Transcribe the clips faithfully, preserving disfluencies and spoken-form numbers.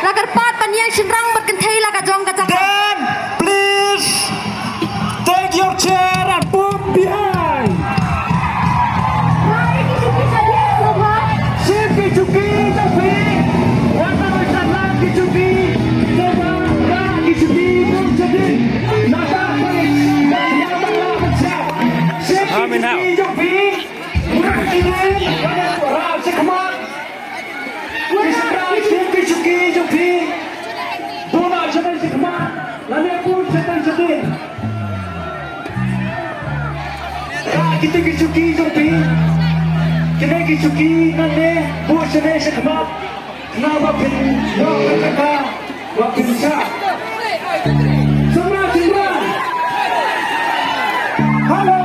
La kyrpad ban ïeng shynrang bad kynthei la ka jong ka jaka. Then please take your chair and move behind. Shim ki chuki jong phi. Wat la ba shat la ki chuki. Sngewbha rah ki chuki jong phi. Nangta phi. Shim ki chuki jong phi. Rah shakhmat. Ki sngewbha shim ki chuki jong phi. Bun ah shadien shakhmat lane bun shadien shadien. Rah kito ki chuki jong phi. Kine ki chuki nangne bun shadien shakhmat. Khnang ba phin ïoh ka jaka ba phin shah. Samla Shyndran. Hello.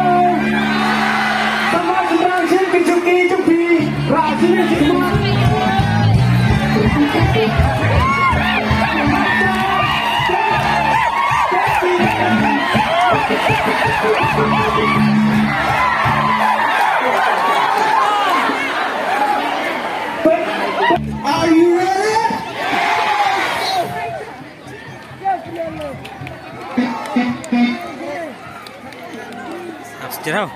Samla Shyndran, shim ki chuki jong phi. Rah shane shakhmat. Are you ready? Ap sejrau.